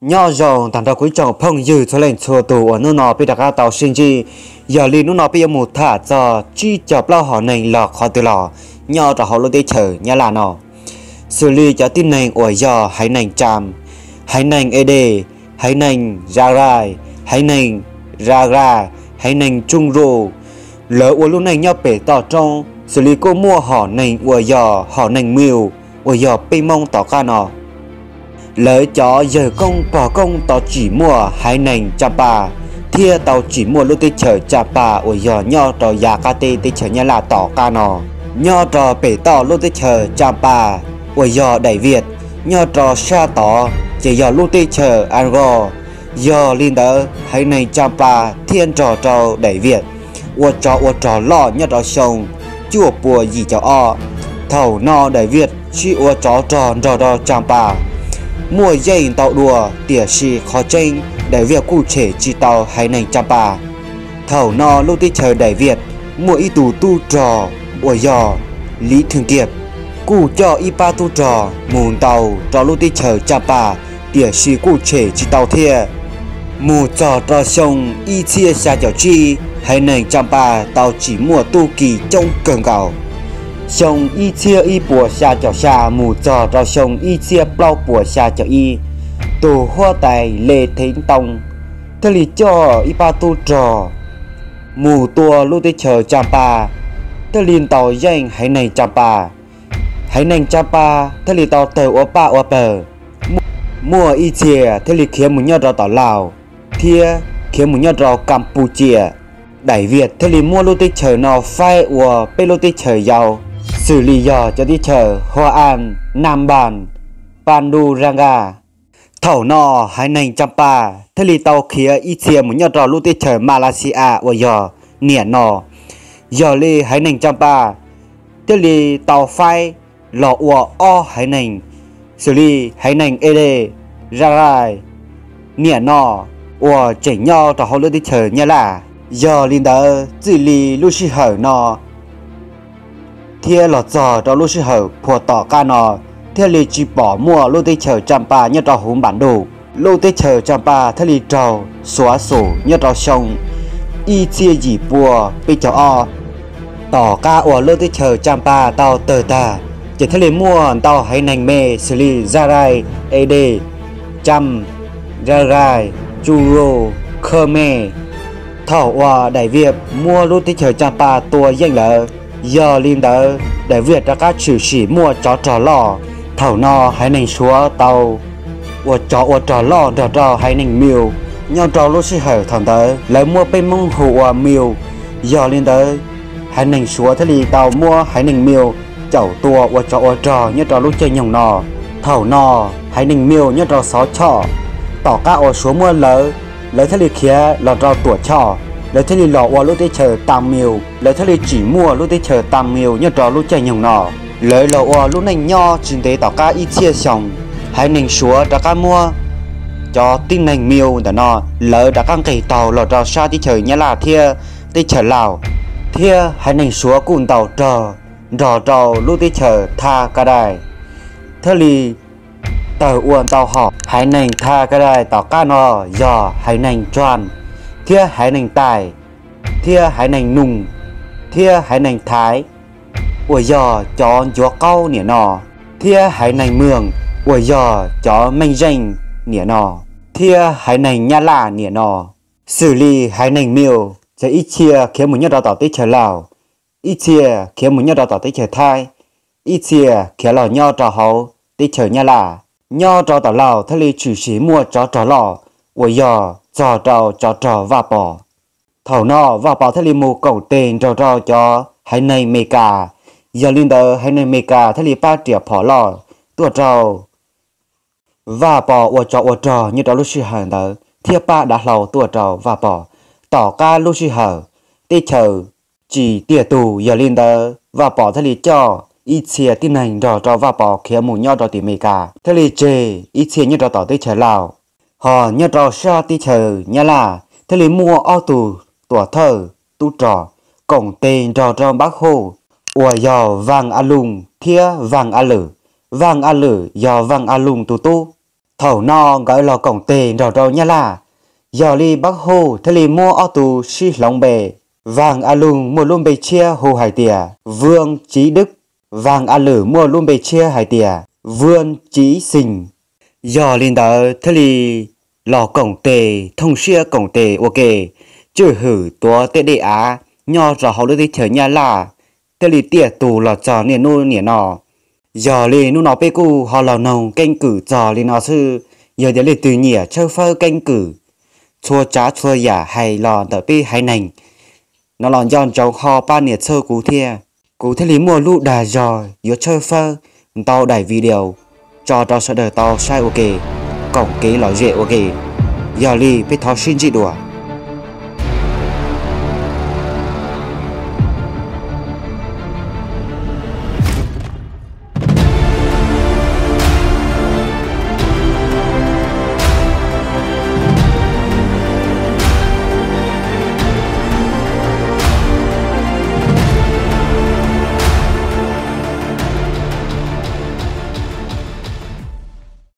Nyob zoo tag nrho kuv ib tsoom phooj ywg txhua leej txhua tus uas hnub no peb rov qab tau sib ntsib. Yog li hnub no peb yuav mus tham txog tsib caug plaub hom neeg los qhov twg los nyob rau hauv lub teb chaws Nyab Laj no, xws li cov tib neeg uas yog haiv neeg Tsam, haiv neeg Ede, haiv neeg Zarai, haiv neeg Raga, haiv neeg Tsoob Ru. Lawv ua lub neej nyob pem toj roob, xws li kuj muaj hom neeg uas yog hom neeg Miu uas yog peb Hmoob tom qab no. Lawv cov yawg koob pog koob tau tsim muaj haiv neeg Tsam Pa thiab tau tsim muaj lub teb chaws Tsam Pa uas yog nyob rau yav qab teb teb chaws Nyab Laj tom qab no. Nyob rau pem toj lub teb chaws Tsam Pa uas yog daim Viaj, nyob rau sab tod ces yog lub teb chaws Ango. Yog li ntawd haiv neeg Tsam Pa thiaj nrog rau daim Viaj ua tsov ua rog loj nyob rau xyoo cuaj puas yim caum ob. Thaum no daim Viaj sib ua tsov rog nrog rau Tsam Pa muaj yeej ntau dua, tiam sis qhov tseeb daim Viaj kuj tshem tsis tau haiv neeg Tsam Pa. Thaum no lub teb chaws daim Viaj muaj ib tug tub rog uas yog Li Thwj Kiaj kuj coj ib pab tub rog mus ntaus rau lub teb chaws Tsam Pa, tiam sis kuj tshem tsis tau thiab. Mus txog rau xyoo ib txhiab xya caum tsib, haiv neeg Tsam Pa tau tsim muaj tub ki coob kawg nkaus. Xyoo ib txhiab ib puas xya caum xya mus txog rau xyoo ib txhiab plaub puas xya caum ib, tus huab tais Le Thev Too thiaj li coj ib pab tub rog mus tua lub teb chaws Tsam Pa, thiaj li ntaus yeej haiv neeg Tsam Pa. Haiv neeg Tsam Pa thiaj li tau tawg ua paj ua pawg, muaj ib txhia thiaj li khiav mus nyob rau tom Laus thiab khiav mus nyob rau Kaspuscia. Daim Viaj thiaj li muab lub teb chaws no faib ua peb lub teb chaws yau, xws li yog cov teb chaws Hua As, Nas Npas, Pas Ntus Zas Nkas. Thaum no haiv neeg Tsam Pa thiaj li tau khiav ib txhia mus nyob rau lub teb chaws Mas Las Xi As uas yog niam no. Yog li haiv neeg Tsam Pa thiaj li tau faib los ua ob haiv neeg, xws li haiv neeg Ede, Zas Lais, niam no, uas tseem nyob rau hauv lub teb chaws Nyab Laj. Yog li ntawd txij li lub sij hawm no thiab los txog rau lub sij hawm puag tom qab no thiaj li tsis pom muaj lub teb chaws Tsam Pa nyob rau hauv Npam Ntuj. Lub teb chaws Tsam Pa thiaj li raug xuav xum nyob rau xyoo ib txhiab yim pua peb caug ob. Tom qab uas lub teb chaws Tsam Pa tau tawg tag, ces thiaj li muaj ntau haiv neeg me xws li Zas Lais, Ede, Tsam, Zas Lais, Tsu Ru, Khas Mes. Thaum uas daim Viaj muab lub teb chaws Tsam Pa tua yeej lawm, yog li ntawd daim Viaj rov qab tshwm sim muaj tsov rog loj. Thaum no haiv neeg Suav tau ua tsov ua rog loj nrog rau haiv neeg Miu. Nyob rau lub sij hawm thaum ntawd lawv muab peb Hmoob hu ua Miu. Yog li ntawd haiv neeg Suav thiaj li tau muab haiv neeg Miu caum tua ua tsov ua rog nyob rau lub caij nyoog no. Thaum no haiv neeg Miu nyob rau Xov Choj, tom qab uas Suav muab lawv, lawv thiaj li khiav los rau Tuam Choj, lawv thiaj li los ua lub teb chaws Tas Miu, lawv thiaj li tsim muaj lub teb chaws Tas Miu nyob rau lub caij nyoog no. Lawv los ua lub neej nyob tsis ntev tom qab ib txhiab xyoo, haiv neeg Suav rov qab muab cov tib neeg Miu ntawm no, lawv rov qab nqis taug los rau sab teb chaws Nyab Laj thiab teb chaws Laus, thiab haiv neeg Suav kuj ntaus rog nrog rau lub teb chaws Thas Kas Dais, thiaj li tawg ua ntau hom. Haiv neeg Thas Kas Dais tom qab no yog haiv neeg Tsuas thiab haiv neeg Tais thiab haiv neeg Nus thiab haiv neeg Thaiv uas yog cov ncuav qaub niam no, thiab haiv neeg Mws uas yog cov meej zeej niam no, thiab haiv neeg Nyab Laj niam no. Xws li haiv neeg Miu ces ib txhia khiav mus nyob rau tom teb chaws Laus, ib txhia khiav mus nyob rau tom teb chaws Thaib, ib txhia khiav los nyob rau hauv teb chaws Nyab Laj. Nyob rau tom Laus thiaj li tshwm sim muaj tsov rog loj uas yog txog rau tsov rog Vaj Pos. Thaum no Vaj Pos thiaj li mus koom tes nrog rau cov haiv neeg Amelikas. Yog li ntawd haiv neeg Amelikas thiaj li pab riam phom loj tuaj rau Vaj Pos ua tsov ua rog nyob rau lub sij hawm ntawd thiab pab dav hlau tuaj rau Vaj Pos. Tom qab lub sij hawm teb chaws tsis tiaj tus, yog li ntawd Vaj Pos thiaj li coj ib txhia tib neeg nrog rau Vaj Pos khiav mus nyob rau tim Amelikas, thiaj li tseg ib txhia nyob rau tom teb chaws Laus. Hos nyob rau sab teb chaws Nyab Laj thiaj li muaj ob tug tuam thawj tub rog koom tes nrog rau Npab Huj uas yog Vaj A Lus thiab Vaj A Lwm. Vaj A Lwm yog Vaj A Lus tus tub. Thaum no nkawd los koom tes nrog rau Nyab Laj, yog li Pab Hu thiaj li muab ob tug sib hloov npe. Vaj A Loos muaj lub npe tshiab hu hais tias Vuag Tsiv Dwb, Vaj A Lwm muaj lub npe tshiab hais tias Vuag Tsiv Xees. Yog li ntawd thiaj li los koom tes, thooj siab koom tes ua ke, tswj hwm tuav tej dej av nyob rau hauv lub teb chaws Nyab Laj, thiaj li tiaj tus los txog niaj hnub niam no. Yog li hnub no peb kuj ho los noog keeb kwm txog li no xwb. Yog tias leej twg nyiam tshawb fawb keeb kwm, txhua tsav txhua yam hais los ntawm peb haiv neeg no los nco ntsoov ho pab nias txhawb kuv thiab, kuv thiaj li muaj lub dag zog yuav tshawb fawb ntau daim video tso rau sawv daws tau saib ua ke, koom kev lom zem ua ke. Yog li peb thov sib ntsib dua.